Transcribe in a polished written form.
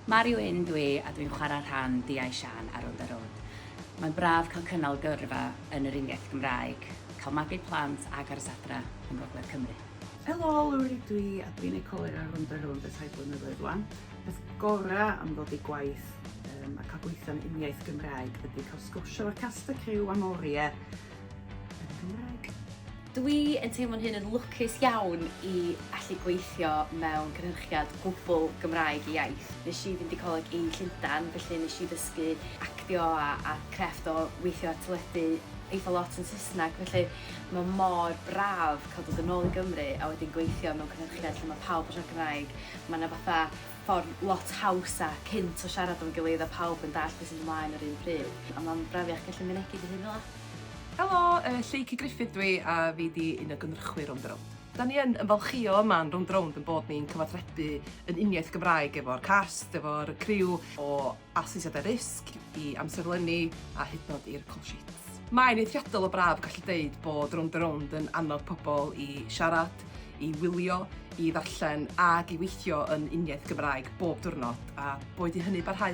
Mari Wyn dwi a dwi'n chwarae rhan DI Siân ar Rownd a Rownd. Mae'n braf cael cynnal gyrfa yn yr uniaith Gymraeg, cael magu plant ac aros adra yng Ngogledd Cymru. Helo, Lowri dwi a dwi'n neud colur ar Rownd a Rownd ers rhai blynyddoedd wan. Peth gora am ddod i gwaith um, a cael gweithio yn uniaith Gymraeg ydy cael sgwrsio efo'r cast a criw am oriau yn y Gymraeg. Dwi yn teimlo'n hun yn lwcus iawn i allu gweithio mewn cynhyrchiad gwbl Gymraeg ei iaith. Nes i fynd i coleg i Llundain, felly nes i ddysgu actio a a crefft o weithio ar teledu eitha lot yn Saesneg, felly mae mor braf cael dod yn ôl i Gymru a wedyn gweithio mewn cynhyrchiad lle mae pawb yn siarad Cymraeg. Mae 'na fatha ffordd lot haws a cynt o siarad efo'n gilydd a pawb yn dallt beth sy'n mynd ymlaen yr un pryd, a mae'n brafiach gallu mynegi dy hun fel 'a. Helo, yy Lleucu Gruffydd dwi a fi 'di un o gynhyrchwyr Rownd a Rownd. Da ni yn ymfalchïo yma yn Rownd a Rownd yn bod ni'n cyfathrebu yn uniaith Gymraeg efo'r cast, efo'r criw, o asesiadau risg i amserlenni a hyd yn oed i'r call sheets. Mae'n eithriadol o braf gallu deud bod Rownd a Rownd yn annog pobl i siarad, i wylio, i ddarllen ag i weithio yn uniaith Gymraeg bob diwrnod a boed i hynny barhau.